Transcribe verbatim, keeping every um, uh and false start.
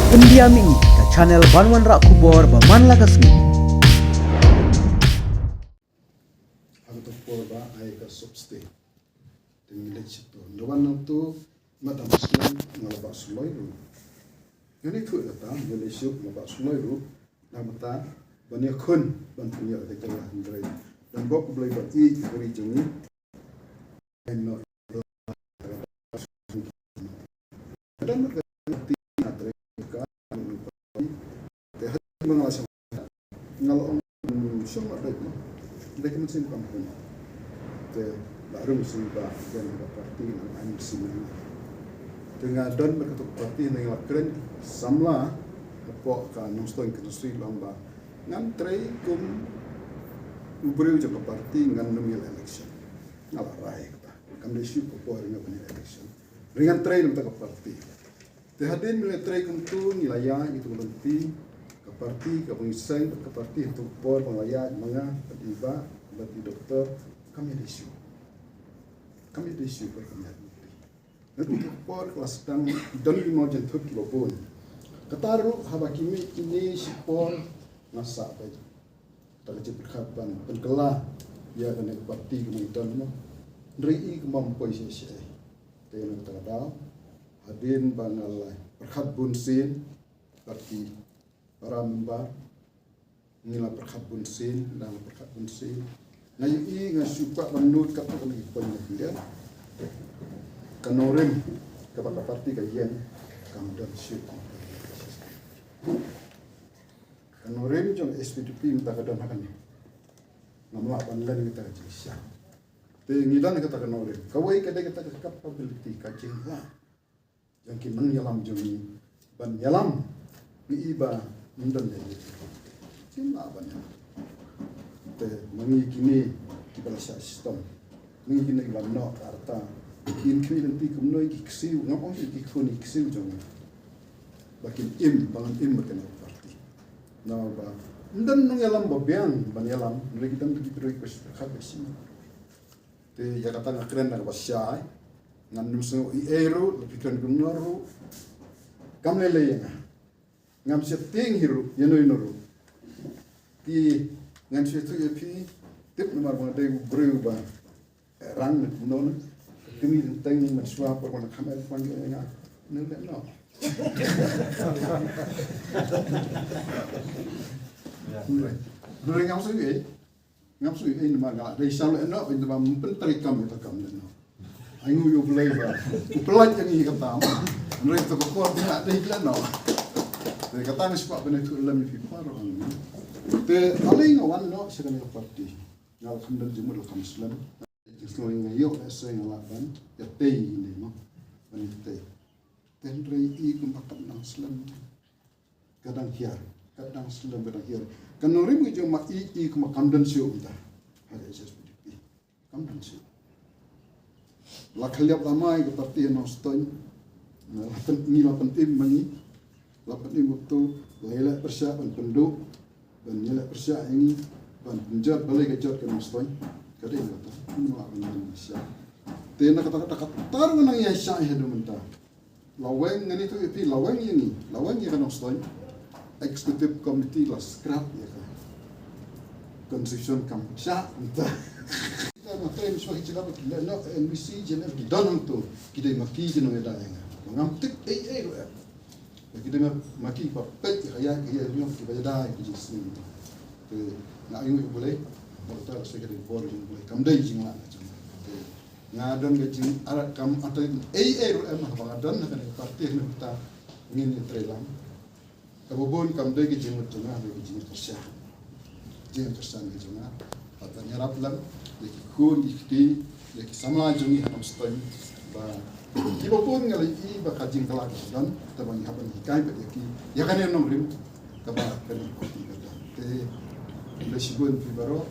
Pyndiam ïa ngi ka channel ban wanrah khubor ba man la ka sngi. Ha kato ka por ba ai ka sopste. Te ngi leit sha to. Nda wan nangto, ma dang sngewbha nga la bah shloi ruh. Ngan ïathuh kata, ngi leit sha ma bah shloi ruh. Nangta ban ïakhun ban pynïoh da ka jong ngi hynrei. Don bok U Blei ba ïeit ïa ka ri jong ngi. Ai noh. Don ka ti na trei ka. Te ha ma nga la sngewbha. Nga la ong, mm, shong la dei ma. Dei ka mynsiem kam pun. Te la rung sngewbha ïa ka parti, nga ai mynsiem ïa nga. Te nga don bad kato ka parti, nga la kren samla hapoh ka Nongstoiñ Constituency, la ong ba ngan trei kum u briew jong ka parti, ngan nym ïaleh election. Nga la rai kata. Kam dei shuh ka por nga ban ïaleh election. Hynrei ngan trei na bynta ka parti. Te hadien ba ngi la trei kumto, ngi la ïaid ïa ka lynti ka parti, kaba ngi seng bad ka parti, ha kato ka por ba ngi la ïaid ma nga bad i Bah bad i Doktor, kam ïadei shuh. Kam ïadei shuh, kam ïadei shuh. Naduh kato ka por ka la sdang don ki mawjynthut kiba bun. Kata ruh haba ki mih kine shipor nga sah beit. Kata ka jingpyrkhat ban pynkylla ïa kane ka parti kaba ngi don mo. Hynrei i kumba ym poi shisha. Te na kata ka daw, hadien ba nga la pyrkhat bunsien bad ki para member, ngi la pyrkhat bunsien, ngi la pyrkhat bunsien. Nga ïohi nga shu kwah ban nud katto katne ki point na phi. Ka nongrim kaba ka parti ka ïeng kam don shuh. Ka nongrim jong S P D P mynta ka don ha kane. Ngam lah ban len kata ka jingshisha. Te ngi don kata ka nongrim. Kawei ka dei kata ka capability, ka jinglah jong ki nongïalam jong ngi ban ïalam. Ngi i ba ym don lei lei, kim lah ban ïalam. Te ma ngi kine kiba la shah shitom, ma ngi kine kiba noh ka rta, kin khmih lynti kumno ïa ki ksiew, ngam ong ïa ki khun ki ksiew jong ngi. Ba kin im, ba ngin im bad kane ka parti. Namar ba ym don nongïalam ba biang ban ïalam, hynrei ki don ki briew kiba shah khat ba shi. Te ïa kata nga kren na kaba shai. Ngan ym sngew ei ei ruh, la phi kren kumno ruh, kam lei lei ïa nga. Ngam sheptieng hi ruh ïa no ïa no ruh. Te ngan shu ïathuh ïa phi, tip namar ba nga dei u briew ba, eh, rang na kumno na. Kmie teng teng mynshuwa por ba nga kham eh, pang ïa nga. Nang leh noh. Nang leh ngam sngew ei. Ngam sngew ei namar nga la dei sha leh noh, ei namar ym pyntrei kam ïa ka kam leh noh. Ai nguh ïa U Blei ba u pyllait ïa ngi kata. Hynrei to ka por ba nga dei leh noh. Te kata nga shu kwah ban ïathuh lem ïa phi baroh hangne. Te ale nga wan noh sha kane ka parti. Nga la kham don jingmut, la kham slem. Jingsngew nga ïoh lehse nga lah ban ïatei ïa ngi mo. Ban ïatei. Te hynrei i kumba kam dang slem. Ka dang hiar, ka dang slem, ka dang hiar. Ka nongrim ka jong ma i, i kumba kam don shuh mynta ha ka H S P D P. Kam don shuh. La khlieh la mai ka parti ha Nongstoiñ. La pyn, ngi la pynim ma ngi. La pynim waktu, la ïaleh pyrshah ban pynduh, ban ïaleh pyrshah ïa ngi, ban pynjot balei ka jot ka Nongstoiñ. Ka dei kata, ngi la ban pynshah. Te na kata, kata, kata ruh nang ïa shah ïa haduh mynta. La weng, ngan ïathuh ïa phi, la weng ïa ngi, la weng ïa ka Nongstoiñ Executive Committee la scrap ïa ka Constitution, kam shah mynta. Nga trei mynshuwa ki jaka ba ki leh noh N V C, G N F, ki don hangto, ki dei ma ki ki nongïada ïa nga. Ngam tip ei ei ruh eh. Ki dei ma, ma ki ba peit ïa ka ïa, ka ïa, ki ba ïada ïa ki jingsneng. Te nga ainguh ïa U Blei, ba kata ka dei ka bor jong U Blei, kam dei jinglah jong nga. Te nga don ka jing, ara kam ata ei ei ruh em, haba nga don ha kane ka parti, ha kane ka parti ngin ïatrei lang. Kaba bun kam dei ka jingmut jong nga, dei ka jingkyrshan. Jingkyrshan ka jong nga. Bad ban ïarap lang ïa ki khun ki kti, ïa ki samla jong ngi ha Nongstoiñ. Ba kiba bun nga la ïohi ba ka jingkylla ka don, te ba ngi hap ban hikai bad ïa ki, ïa kane ka nongrim kaba kane ka parti ka don. Te khublei shibun phi baroh.